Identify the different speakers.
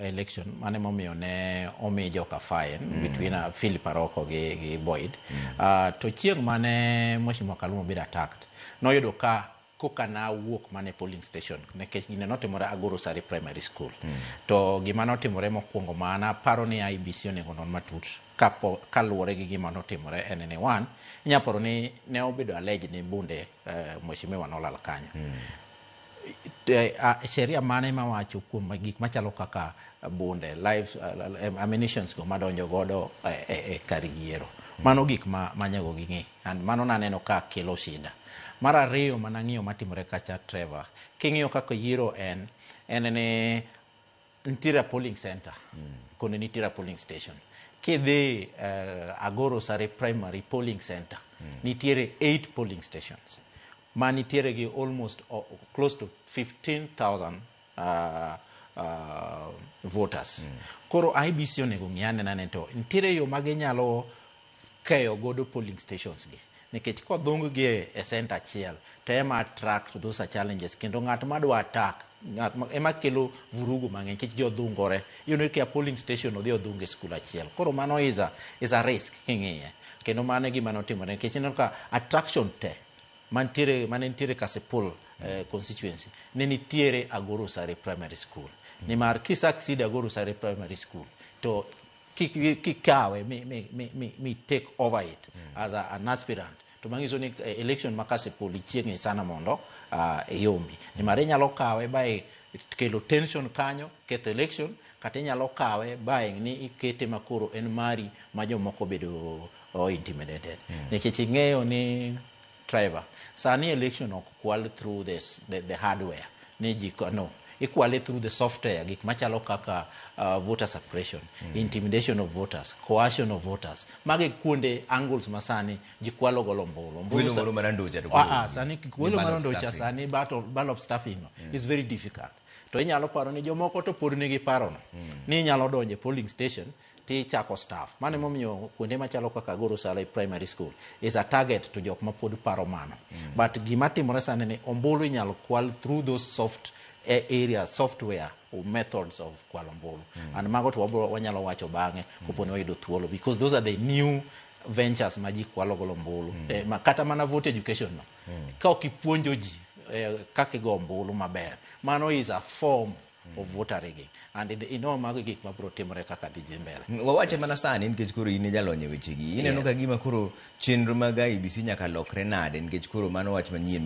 Speaker 1: election mane momiyo ne omi joka fine between Philip Aroko gi Boyd. To chieng' mane Mheshimiwa Kaluma obedo attacked, noyudo ka koka nawuok mana e polling station, nikech gino notimore Agoro Sare Primary School. To gima notimore mokwongo ma naparo ni IEBC onego non matut kapo kaluwore gi gima notimore en ni, one, inya paro ni ne obedo alleged ni bunde mheshimiwa nolal kanyo. Sheria mane mawacho kuom gik machalo kaka bunde, live ammunitions go madonjo godo e kar yiero? Mano gik ma nyego ging'i, and mano naneno ka kelo shida. Mar ariyo manang'iyo matimore kacha, Trevor, king'iyo kaka yiero en ni nitiere a polling center koni, nitiere a polling station. Kidhi Agoro Sare Primary polling center, nitiere 8 polling stations ma nitiere gi almost close to 15,000 voters. Koro IEBC onego ng'i anena ni to nitiere yo ma ginyalo keyo godo polling stations gi, nikech kodhung gi e center achiel to ema attract those are challenges, kendo ng'at madwa attack ng'at ema kelo vurugu mang'eny, nikech ji odhungore. Iyudo ka polling station odhi odhung e skul achiel. Koro mano is a risk king'iye. Kendo mano e gima notimore, nikech ineno ka attraction te mantiere mane nitiere Kasipul constituency ne nitiere Agoro Sare Primary School, nimar kisucceed Agoro Sare Primary School to kikawe mi take over it as an aspirant, to manyiso ni election ma Kasipul ichiegni sana mondo iyombi, nimar inyalo kawe by kelo tension kanyo, ketho election, kata inyalo kawe by ni ikete makoro en mari ma jomoko bedo intimidated. Nikech ing'eyo ni, Trevor, sani election ok kwal through the hardware ni ji no ikwale through the software, gik machalo kaka voter suppression, intimidation of voters, coercion of voters. Magi kuonde angles ma sani ji kwalo godo ombulu. Ombulu
Speaker 2: Kwelo moro mar andocha to
Speaker 1: Ah,
Speaker 2: koro
Speaker 1: ah, sani kwelo mar
Speaker 2: ballot
Speaker 1: andocha
Speaker 2: stuffing.
Speaker 1: Sani ballot stuffing no is very difficult. To inyalo paro ni jomoko to pod nigi parono ni inyalo donjo e polling station tichako stuff. Mano emomiyo kuonde machalo kaka Agoro Sare Primary School is a target to jok ma pod paro mano. But gima timore sani ni ombulu inyalo kwal through those soft areas, software or methods of kwalo ombulu. And mago to wabro wanyalo wacho bang'e kopo ni wayudo thuolo, because those are the new ventures ma ji kwalo godo ombulu. Kata mana vote education no, ka ok ipuonjo ji kaka igo ombulu maber, mano is a form of voter rigging, and mago gik mabiro timore kaka dhi dhi mbele.
Speaker 2: Wawache mana sani, nikech koro in e jalony e wechegi, ineno ka gima koro chenro mag IEBC nyaka lokre nade, nikech koro mano wach manyien?